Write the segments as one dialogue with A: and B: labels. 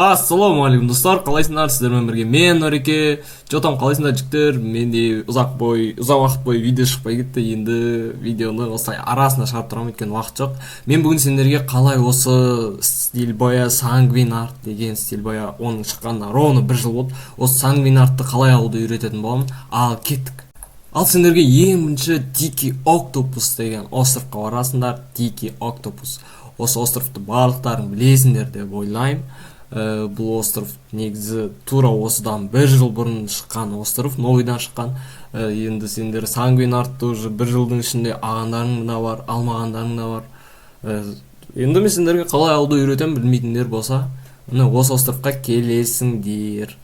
A: Ассалаумағалейкум, достар! Қалайсыңдар? Сіздермен бірге мен, Нұреке. Че там, қалайсыңдар, жігіттер? Менде ұзақ уақыт бойы видео шықпай кетті. Енді видеоны осылай арасында шығарып тұрамын, өйткені уақыт жоқ. Мен бүгін сендерге қалай осы стиль боя, Сангвин Арт деген стиль боя, оның шыққанына ровно бір жыл болды, осы Сангвин Артты қалай алуды үйрететін боламын. Ал кеттік. Ал сендерге ең бірінші Дикий Октопус деген островқа барасыңдар. Дикий Октопус, осы островты барлықтарың білесіңдер деп ойлаймын. Бұл остров негізі тура осыдан бір жыл бұрын шыққан остров, новыйдан шыққан. Енді сендер Сангвин Артты уже бір жылдың ішінде алғандарың да бар, алмағандарың да бар. Енді мен сендерге қалай алуды үйретемін. Білмейтіндер болса, міне, осы островқа келесіңдер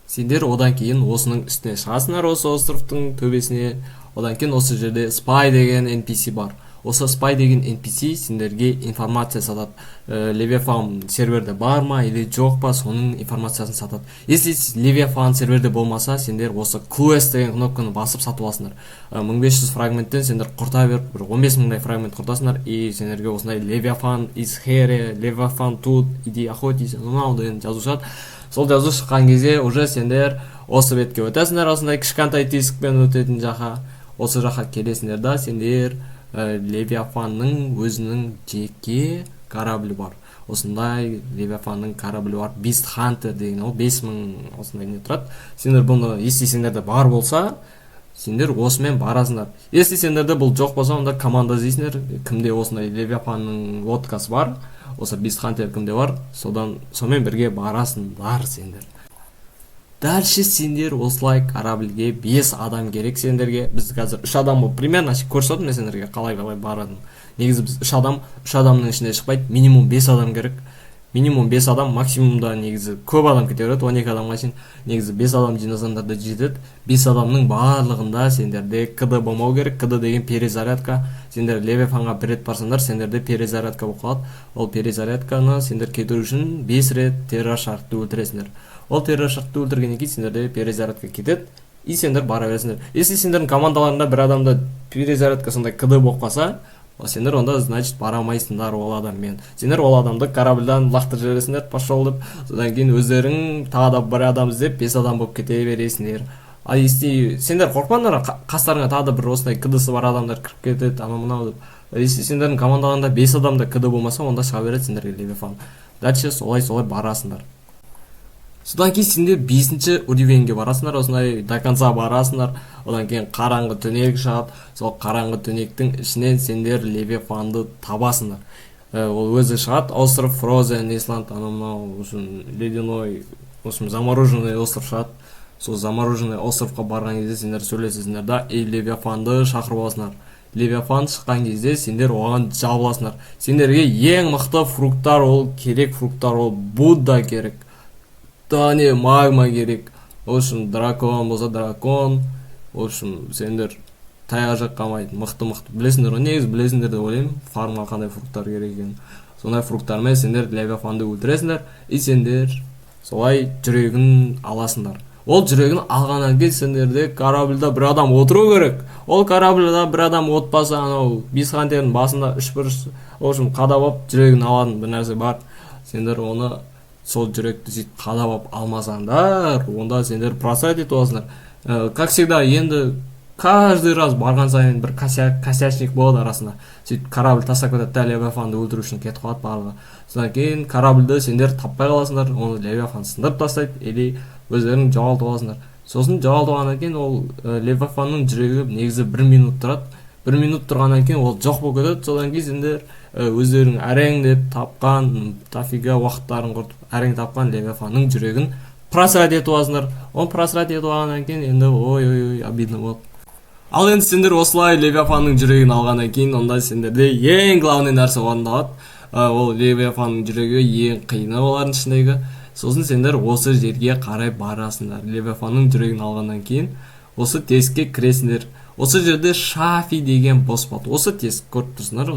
A: сендер. Одан кейін осының үстіне шығасыңдар, осы островтың төбесіне. Одан кейін осы жерде Спай деген NPC бар. Осы Спай деген NPC сендерге информация сатады. Левиафан серверде бар ма или жоқ па, соның информациясын сатады. Если Левиафан серверде болмаса, сендер осы Quest деген кнопканы басып сатып аласыңдар. 1500 фрагменттен сендер құрта беріп, бір 15 мыңдай фрагмент құртасыңдар, и сендерге осындай «Левиафан is here», «Левиафан тут, иди охотись», мынау деген жазу шығады. Сол жазу шыққан кезде уже сендер осы бетке өтесіңдер, осындай кішкентай тесікпен өтетін жаққа. Осы жаққа келесіңдер да, сендер Левиафанның өзінің жеке кораблі бар, осындай Левиафанның кораблі бар, Бист Хантер деген. Ол 5000 осындай не тұрады. Сендер бұны, если сендерде бар болса, сендер осымен барасыңдар. Если сендерде бұл жоқ болса, онда команда іздейсіңдер, кімде осындай Левиафанның лодкасы бар, осы Бист Хантер кімде бар, содан сонымен бірге барасыңдар сендер. Дальше сендер осылай корабльге бес адам керек сендерге. Біз қазір үш адам болып примерно көрсеттім мен сендерге қалай қалай баратынын. Негізі біз үш адам, үш адамның ішінде шықпайды, минимум бес адам керек. Минимум бес адам, максимумда негізі көп адам кете береді, 12 адамға шейін. Негізі бес адам жинасаңдар да жетеді. Бес адамның барлығында сендерде КД болмау керек. КД деген перезарядка. Сендер Левиафанға бір рет барсаңдар, сендерде перезарядка болып қалады. Ол перезарядканы сендер кетіру үшін бес рет террашартты өлтіресіңдер. Ол террашартты өлтіргеннен кейін сендерде перезарядка кетеді, и сендер бара бересіңдер. Если сендердің командаларыңда бір адамда перезарядка, сондай КД болып қалса, сендер онда, значит, бара алмайсыңдар ол адаммен. Сендер ол адамды корабльдан лақтырып жібересіңдер, «пошел» деп. Содан кейін өздерің тағы да бір адам іздеп, бес адам болып кете бересіңдер. А если сендер қорықпаңдар, қастарыңа тағы да бір осындай КДсы бар адамдар кіріп кетеді, анау мынау деп. Если сендердің командаларыңда бес адамда КД болмаса, онда шыға береді сендерге Левиафан. Дальше солай солай барасыңдар. Содан кейін сендер бесінші уровеньге барасыңдар, осындай до конца барасыңдар. Одан кейін қараңғы түнек шығады. Сол қараңғы түнектің ішінен сендер Левиафанды табасыңдар. Ол өзі шығады, остров Фрозен Исланд, анау мынау, в общем, ледяной, в общем, замороженный остров шығады. Сол замороженный островқа барған кезде сендер сөйлесесіңдер да, и Левиафанды шақырып аласыңдар. Левиафан шыққан кезде сендер оған жабыласыңдар. Сендерге ең мықты фрукттар ол керек, фрукттар ол Будда керек да, не магма керек, в общем, дракон болса дракон. В общем, сендер таяқ жеп қалмайтын мықты мықты, білесіңдер ғой, негізі білесіңдер деп ойлаймын фармға қандай фрукттар керек екенін. Сондай фрукттармен сендер Левиафанды өлтіресіңдер, и сендер солай жүрегін аласыңдар. Ол жүрегін алғаннан кейін сендерде корабльда бір адам отыру керек. Ол корабльда бір адам отпаса, анау Бисхантердің басында үш бұрыш, в общем, қадап алып жүрегін алатын бір нәрсе бар. Сендер оны, сол жүректі сөйтіп қадап алып алмасаңдар, онда сендер просрать етіп аласыңдар. Как всегда, енді каждый раз барған сайын бір косячник болады арасында. Сөйтіп корабль тастап кетеді да, Левиафанды өлтіру үшін кетіп қалады барлығы. Содан кейін корабльді сендер таппай қаласыңдар, оны Левиафан сындырып тастайды или өздерің жоғалтып аласыңдар. Сосын жоғалтып алғаннан кейін ол Левиафанның жүрегі негізі бір минут тұрады. Бір минут тұрғаннан кейін ол жоқ болып кетеді. Содан кейін сендер өздерің әрең деп тапқан, дофига уақыттарын құртып әрең тапқан Левиафанның жүрегін просрать етіп аласыңдар. Оны просрать етіп алғаннан кейін енді ой, ой, ой, обидно болады. Ал енді сендер осылай Левиафанның жүрегін алғаннан кейін, онда сендерде ең главный нәрсе орындалады. Ол Левиафанның жүрегі ең қиыны олардың ішіндегі. Сосын сендер осы жерге қарай барасыңдар. Левиафанның жүрегін алғаннан кейін осы тесікке кіресіңдер. Осы жерде Шафи деген босс болады. Осы тесік, көріп тұрсыңдар,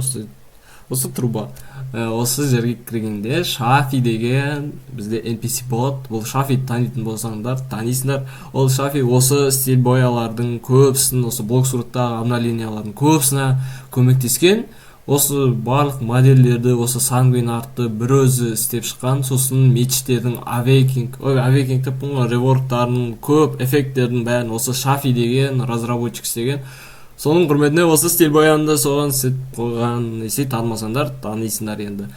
A: осы труба. Осы жерге кіргенде Шафи деген бізде NPC болады. Бұл Шафиді танитын болсаңдар, танисыңдар. Ол Шафи осы стиль боялардың көбісін, осы Блокс Фруттағы обновлениялардың көбісіне көмектескен. Осы барлық модельдерді, осы Sanguine Art-ты бір өзі істеп шыққан. Сосын мечтердің awakening, ой, awakening деппін ғой, реворктарын, көп эффекттердің бәрін осы Шафи деген разработчик істеген. Соның құрметіне осы стиль боянды соған істетіп қойған. Если танымасаңдар, танисыңдар енді.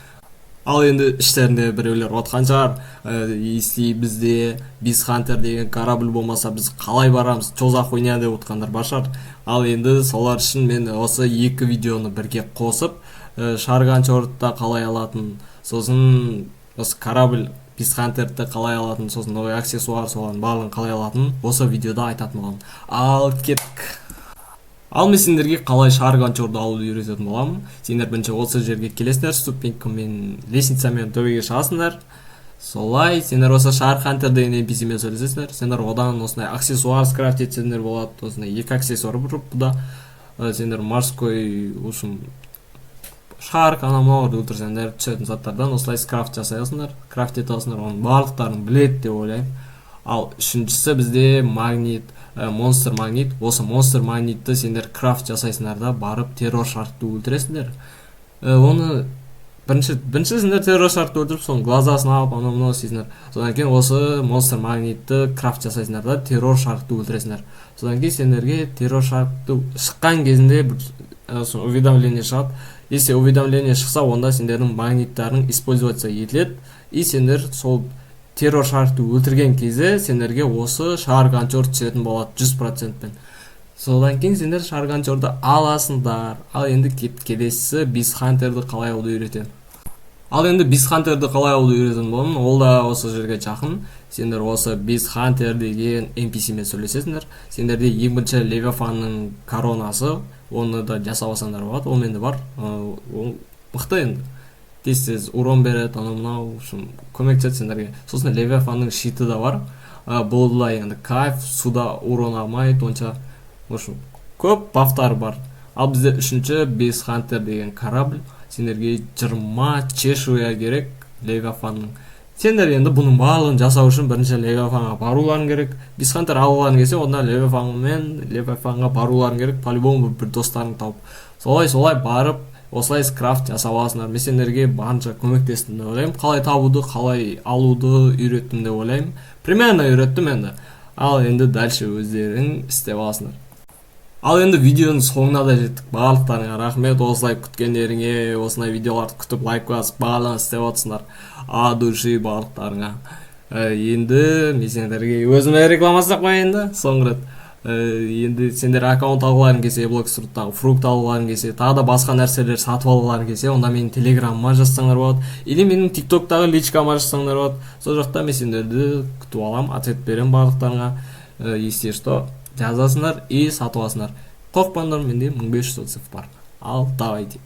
A: Ал енді іштерінде біреулер отқан шығар: Если бізде Beast Hunter деген корабль болмаса, біз қалай барамыз, че за хуйня?» — деп отқандар бар шығар. Ал енді солар үшін мен осы екі видеоны бірге қосып, Shark Anchor-ды қалай алатын, сосын осы корабль Beast Hunter-ді қалай алатын, сосын новый аксессуар, солардың барлығын қалай алатын осы видеода айтатын боламын. Ал кеттік. Ал мен сендерге қалай Shark Anchor-ды алуды үйрететін боламын. Сендер бірінші осы жерге келесіңдер, ступенькамен, лестницамен төбеге шығасыңдар. Солай сендер осы Shark Hunter деген NPC мен сөйлесесіңдер. Сендер одан осындай аксессуар скрафт етсеңдер болады. Осындай екі аксессуар бар бұда. Сендер морской, в общем, шарк, анау мынауларды өлтірсеңдер түсетін заттардан осылай скрафт жасай аласыңдар, крафт ете аласыңдар. Оның барлықтарын біледі деп ойлаймын. Ал үшіншісі бізде магнит, монстр магнит. Осы монстр магнитті сендер крафт жасайсыңдар да, барып террор шаркты өлтіресіңдер. Оны бірінші сендер террор шаркты өлтіріп, соның глазасын алып, анау мынау істейсіңдер. Содан кейін осы монстр магнитті крафт жасайсыңдар да, террор шаркты өлтіресіңдер. Содан кейін сендерге террор шаркты шыққан кезінде бір уведомление шығады. Если уведомление шықса, онда сендердің магниттарың использоваться етіледі. И сендер сол террор шаркты өлтірген кезде сендерге осы Shark Anchor түсетін болады 100%-пен. Содан кейін сендер Shark Anchor-ды аласыңдар. Ал енді келесісі Beast Hunter-ді қалай алуды үйретемін. Ал енді Beast Hunter-ді қалай алуды үйрететін боламын. Ол да осы жерге жақын. Сендер осы Beast Hunter деген NPC мен сөйлесесіңдер. Сендерде ең бірінші Левиафанның коронасы, оны да жасап алсаңдар болады. Ол менде бар. Ол мықты енді, тез тез урон береді, анау мынау, в общем, көмектеседі сендерге. Сосын Левиафанның щиті да бар. Бұл да енді кайф, суда урон алмайды онша. В общем, көп бафтары бар. Ал бізде үшінші Beast Hunter деген корабль. Сендерге 20 чешуя керек Левиафанның. Сендер енді бұның барлығын жасау үшін бірінші Левиафанға баруларың керек. Beast Hunter алғыларың келсе, онда Левиафанға баруларың керек по любому, бір достарыңды тауып. Солай барып, осылай крафт жасап аласыңдар. Мен сендерге барынша көмектестім деп ойлаймын. Қалай табуды, қалай алуды үйреттім деп ойлаймын. Примерно үйреттім енді. Ал енді дальше өздерің істеп аласыңдар. Ал енді видеоның соңына да жеттік. Барлықтарыңа рахмет осылай күткендеріңе, осындай видеоларды күтіп, лайк басып, барлығын істеп отырсыңдар. От души барлықтарыңа. Енді мен сендерге өзіме реклама жасап қояйын да соңғы рет. Енді сендер аккаунт алғыларың келсе, Блокс Фруттағы фрукт алғыларың келсе, тағы да басқа нәрселер сатып алғыларың келсе, онда менің телеграмыма жазсаңдар болады или менің тиктоктағы личкама жазсаңдар болады. Сол жақта мен сендерді күтіп аламын, ответ беремін барлықтарыңа. Если что, жазасыңдар и сатып аласыңдар. Қорықпаңдар, менде 1500 отзыв бар. Ал давайте.